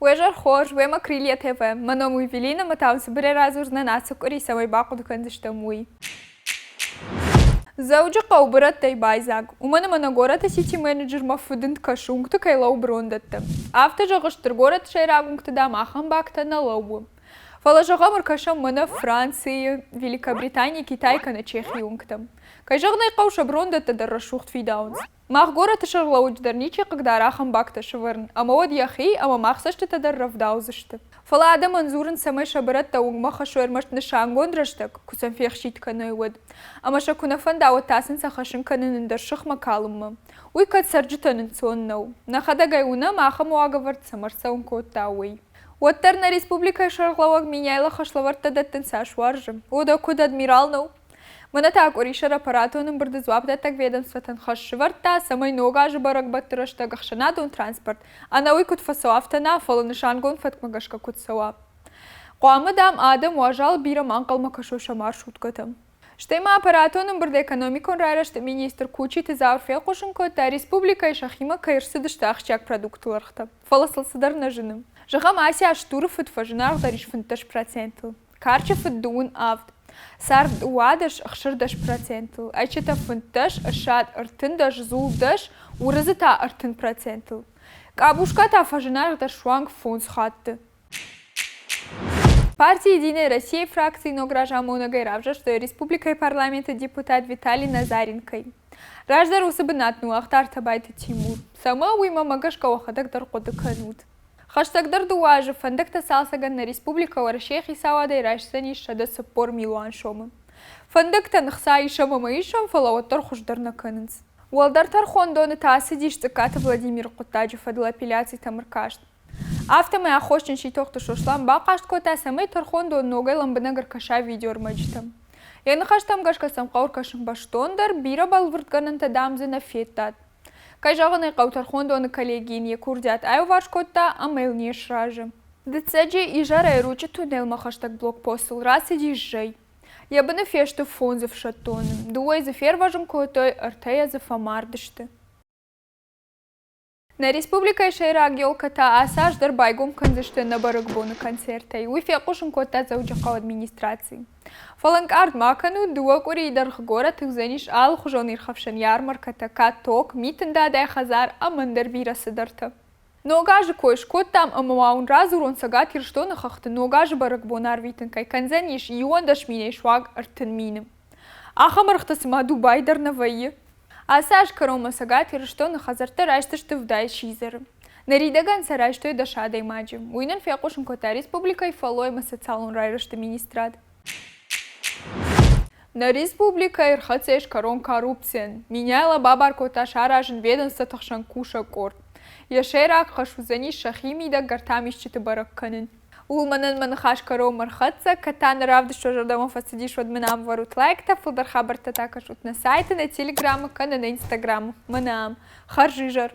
Уе зӕр хорз, уемӕ Крылья ТВ. Мӕ ном у Эвелина, ӕмӕ та уын цыбырӕй радзурдзынӕн ацы къуыри цӕмӕй бахъуыды кӕндзыстӕм, уый. Дзӕуджыхъӕу бырӕттӕй байдзаг, уымӕн ӕмӕ нӕ горӕты сити-менеджермӕ фыдынд кӕсы, уынгты кӕй лӕууы брондӕттӕ. Афтӕ зӕгъы, стыр горӕты сӕйраг уынгты, дам, ахӕм бактӕ нӕ лӕууы. Фӕлӕ зӕгъӕм, ӕркӕсӕм мӕнӕ Францийы, Великобританийы, Китайы кӕнӕ Чехийы уынгтӕм. Кӕй зӕгъын ӕй хъӕуы, сӕ брондӕттӕ дӕр рӕсугъд фидауынц. Мах горӕты сӕргълӕууӕджы дӕр ничи хъыгдары ахӕм бактӕ сӕвӕрын, ӕмӕ уӕд йӕхи ӕмӕ мах цӕстытӕ дӕр рӕвдаудзысты. Фӕлӕ адӕмӕн дзурын, цӕмӕй сӕ бырӕттӕ уынгмӕ хӕссой ӕрмӕст нысангонд рӕстӕг, куы сӕм фехситт кӕной, уӕд. Ӕмӕ сӕ куы нӕ фӕнда, уӕд та сын сӕ хӕссын кӕнын ӕндӕр сыхмӕ калынмӕ. Уый кӕд цӕрджытӕн ӕнцон нӕу. Нӕхӕдӕг ӕй уынӕм, ахӕм уагӕвӕрд цӕм ӕрцӕуын кодта, уый. Уӕддӕр нӕ республикӕйы сӕргълӕууӕг Меняйло хӕслӕвӕрдтӕ дӕттын цас уарзы, уӕдӕ куыд адмирал нӕу? Мӕнӕ та къуырисӕр аппаратон ӕмбырды дзуапдӕттӕг ведомствотӕн хӕс сӕвӕрдта, цӕмӕй ног азы бӕрӕгбӕтты рӕстӕг ӕхсӕнадон транспорт ӕнӕуый куыд фӕцӕуа, афтӕ нӕ, фӕлӕ нысангонд фӕткмӕ гӕсгӕ куыд цӕуа. Хъуамӕ, дам, адӕм уазал бирӕ ма ӕнхъӕлмӕ кӕсой сӕ маршруткӕтӕм. Стӕй ма аппаратон ӕмбырды экономикон райрӕзты министр Кучиты Зауыр фехъусын кодта, республикӕйы сӕхимӕ кӕй ӕрцыдысты ахсджиаг продуктыл ӕргътӕ, фӕлӕ сыл цыдӕр нӕ зыны. Зӕгъӕм, ацы аз стуры фыд фӕзынаргъдӕр ис 15 процентыл. Карчы фыд 17, царв 12, 16 процентыл, ӕйчытӕ 15, ссад 13, дзул 10, уырыдзы та 30 процентыл. Къабуска та фӕзынаргъдӕр суанг фондз хатты. Парти «Единая Россия» фракцийы ног разамонӕгӕй равзӕрстой республикӕйы парламенты депутат Виталий Назаренкойы. Раздӕр уыцы бынат ныууагъта Артабайты Тимур. Цӕмӕ, уый мӕмӕ гӕсгӕ уӕхӕдӕг дӕр хъуыды кӕнут. Хӕстӕгдӕр дыууӕ азы фӕндӕгтӕ цалцӕгӕн нӕ республикӕ Уӕрӕсейы хицауадӕй райсдзӕнис 140 милуан сомы. Фӕндӕгтӕн ӕхца исӕм ӕмӕ исӕм, фӕлӕ уӕддӕр хуыздӕр нӕ кӕнынц. Уӕлдӕр тӕрхондоны та ацыдис Цъыккаты Владимиры хъуыддаджы фӕдыл апелляцитӕм ӕркаст. Афтӕмӕй аххосджын Ситохты Сослан бахъаст кодта, цӕмӕй тӕрхондон ногӕй лӕмбынӕг ӕркӕса видеоӕрмӕджытӕм. Йӕ ныхӕстӕм гӕсгӕ сӕм хъӕуы ӕркӕсын бӕстондӕр, бирӕ бӕлвырдгӕнӕнтӕ, дам, дзы нӕ федтат. Кӕй зӕгъын ӕй хъӕуы, тӕрхондоны коллеги йын йӕ курдиат аиуварс кодта ӕмӕ йыл не сразы. Дыццӕджы изӕрӕй Ручъы туннелмӕ хӕстӕг блокпостыл рацыдис зӕй. Йӕ быны фесты фондз ӕфсӕддоны, дыууӕйы дзы фервӕзын кодтой, ӕртӕйӕ дзы фӕмард сты. Нӕ республикӕйы сӕйраг елкӕтӕ ацы аз дӕр байгом кӕндзысты нӕ бӕрӕгбоны концертӕй, уый фехъусын кодта Дзӕуджыхъӕуы администраци. Фӕлӕ ӕнкъард ма кӕнут, дыууӕ къуырийы дӕргъы горӕты уыдзӕнис алыхуызон ирхӕфсӕн ярмаркӕтӕ, каток, митын дадайы хӕдзар ӕмӕ ӕндӕр бирӕ цыдӕртӕ. Ног азы кой скодтам ӕмӕ ма уын радзурон Цӕгат Ирыстоны хӕхты Ног азы бӕрӕгбон арвитын кӕй кӕндзӕнис 11 минӕй суанг 30 000. Ахӕм ӕргътӕ цыма Дубайы дӕр нӕ вӕййы. Ацы аз кӕронмӕ Цӕгат Ирыстоны хӕдзӕрттӕ райсдзысты вдай сидзӕры. Ныридӕгӕн сӕ райстой дӕс адӕймаджы. Уый нын фехъусын кодта республикӕйы фӕллой ӕмӕ социалон райрӕзты министрад. Нӕ республикӕйы ӕрхӕццӕ ис кӕрон коррупцийӕн. Меняйло бабар кодта саразын ведомствоты хсӕн кусӕг къорд. Йӕ сӕйраг хӕс уыдзӕнис сӕхи мидӕг гӕртамисджыты бӕрӕг кӕнын. Ууыл мӕнӕн мӕ ныхас кӕронмӕ ӕрхӕццӕ, кӕд та нӕ равдыст уӕ зӕрдӕмӕ фӕцыдис, уӕд мын ам вӕрут лайктӕ, фылдӕр хабӕрттӕ та кӕсут нӕ сайты, нӕ телеграммы кӕнӕ нӕ инстаграмы. Мӕнӕ ам. Хӕрзизӕр!